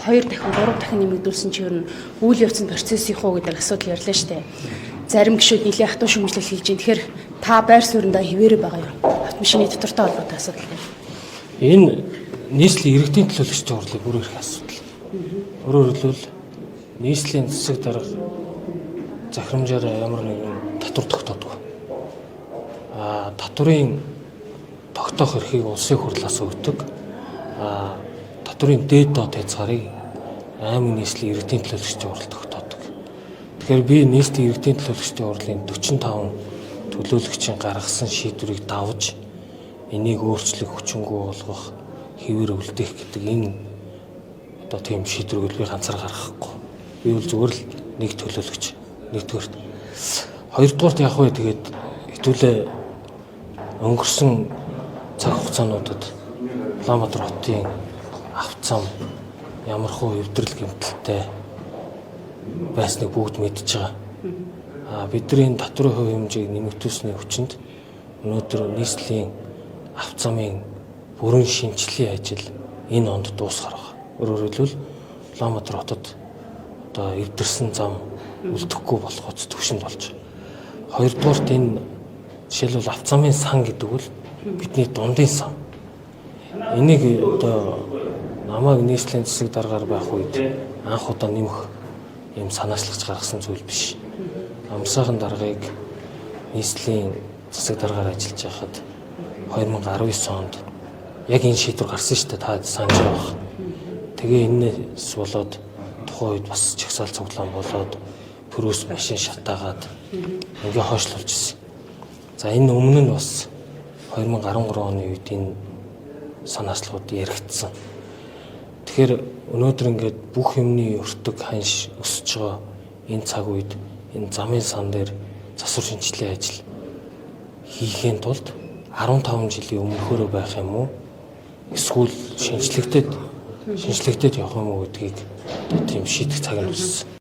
2 дахин 3 дахин нэмэгдүүлсэн чи ер нь үйл явцын процессын хуу гэдэг асуудал ярьлаа штэ. Зарим гишүүд нэлээд хатуу шүүмжлэл хийж байна. Тэгэхээр та байр сууриндаа хിവэрэ байгаа юу? Автомашины татвартай холбоотой асуудал дээр. Энэ нийслэлийн иргэдийн төлөөлөгчдийн хурлыг бүр их асуудал. Өөрөөр хэлбэл нийслэлийн засаг дарга захирамжаар ямар нэгэн татвар тогтоодог. Аа, татварын тогтоох эрхийг улсын хурлаас өгдөг. Аа, татварын дээд доод хязгаарыг аймаг нийслэлийн иргэдийн төлөөлөгчдийн хурал тогтоодог. Тэгэхээр би нийслэлийн иргэдийн төлөөлөгчдийн хурлын 45 төлөөлөгчийн гаргасан шийдвэрийг давж энийг өөрчлөх, хүчингү болгох, хэвээр үлдээх гэдэг энэ одоо тийм шийдвэрийг би ганцаар гаргахгүй. Би бол зүгээр л нэг төлөөлөгч нэгдүгээрт. Хоёрдугаарт яг вэ тэгээд хэдүүлээ өнгөрсөн цаг хугацаануудад Улаанбаатар хотын авцам ямар хуу эвдрэл гэмтэлтэй байсныг бүгд мэдж байгаа. А бидний татварын хувь хэмжээг нэмэгдүүлсний хүчинд өнөөдөр нийслэлийн авцамын бүрэн шинжилгээ ажил энэ онд дуусгаар байгаа. Өөрөөр хэлбэл Улаанбаатар хотод одоо эвдэрсэн зам үлдэхгүй болох түвшинд болж байгаа. Хоёрдугаарт энэ жишээлбэл авцамын сан гэдэг бол бидний дундын сан. Энийг одоо намайг нийслэлийн засаг даргаар байх үед анх удаа нэмэх юм санаачлагч гаргасан зүйл биш. Амсаахан даргаыг нийслэлийн засаг даргаар ажиллаж байхад 2019 онд яг энэ шийдвэр гарсан шүү дээ, та санаж байгаа бах. Тэгээ энэс болоод тухайн үед бас чагсаал цуглаан болоод пүрүс машин шатаагаад ингээ хойшлуулж ирсэн. За энэ өмнө нь бас 2013 оны үед энэ санаачлагууд яригдсан. Тэгэхээр өнөөдөр ингээд бүх юмны өртөг ханш өсөж байгаа энэ цаг үед энэ замын сан дээр засвар шинжилгээ ажил хийхийн тулд 15 жилийн өмнөхөөрөө байх юм уу? Эсвэл шинжлэгдээд явах юм уу гэдгийг тийм шийдэх цаг нь өссөн.